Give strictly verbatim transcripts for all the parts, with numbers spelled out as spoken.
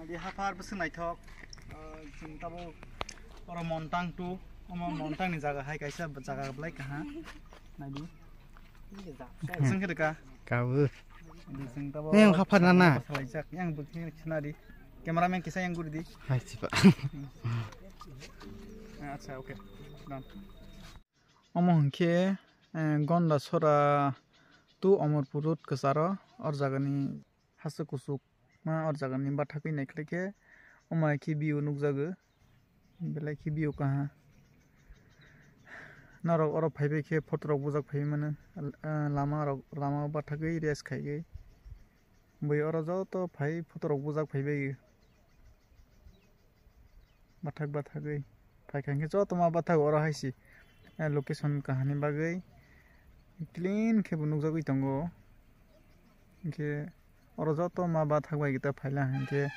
Di haphar bwswk naithok. Ah, chwng tabuk oro montang tu, omo montang ni jaga hai kaisa jaga belai kaha. Naidi. Chwng khe ka? Kabu. Di chwng tabuk. Neng haphar nana. Salaijak, yang bwkhe khna di. Cameraman kisa yang guri di. Hai chiba. Acha, okay. Done. Omo hwnkhe, eh, Gonda sora tu Omorpur road kwcharo, or jagani hasteo kuchukma, or jagani bathakgwi naikhlai khe, omo hai khe view nukjago, belai khe view kaha. Norok oro phaibai khe photo rok bujak phaiwi mano, eh, lama rok, lama o bathakgwi rest khaigwi. Bui oro joto phai photo rok bujak phaibai. Bathak bathagwi phaikha hwnkhe joto ma bathak oro hai se, eh, location kahani bagwi clean khe bo nukjagwi tongo. Hwnkhe oro joto ma bathak bai khe ta phaila hwnkhe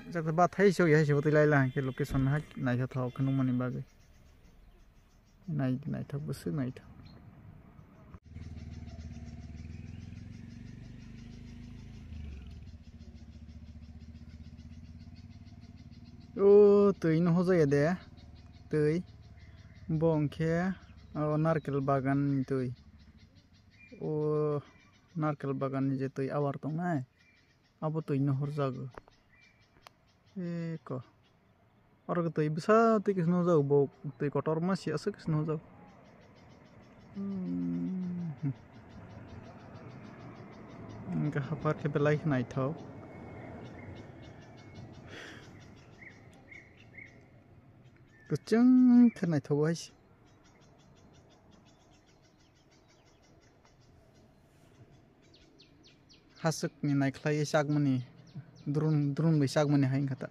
jata bathai se ya se bo twi laila hwnkhe location hai naithothok khe nukmani bagwi. Nai-, naithok bwswk naithok. O twi no hojaya de, twi. Bo hwnkhe o narkel bagan ni twi. O narkel bagan ni je twi awar tongnai, abo twi no horjago. Eko. Oro twi bwsa twi kisa nukjago bo, twi kotorma se aswk kisa nukjago. Hmm. Hwnkhe haphar khe belai khe naithok. Kwchwng khe naithogo hai se. Haswk ni naikhlai chakmani, drum, drum bai chakmani hai wngkha ta.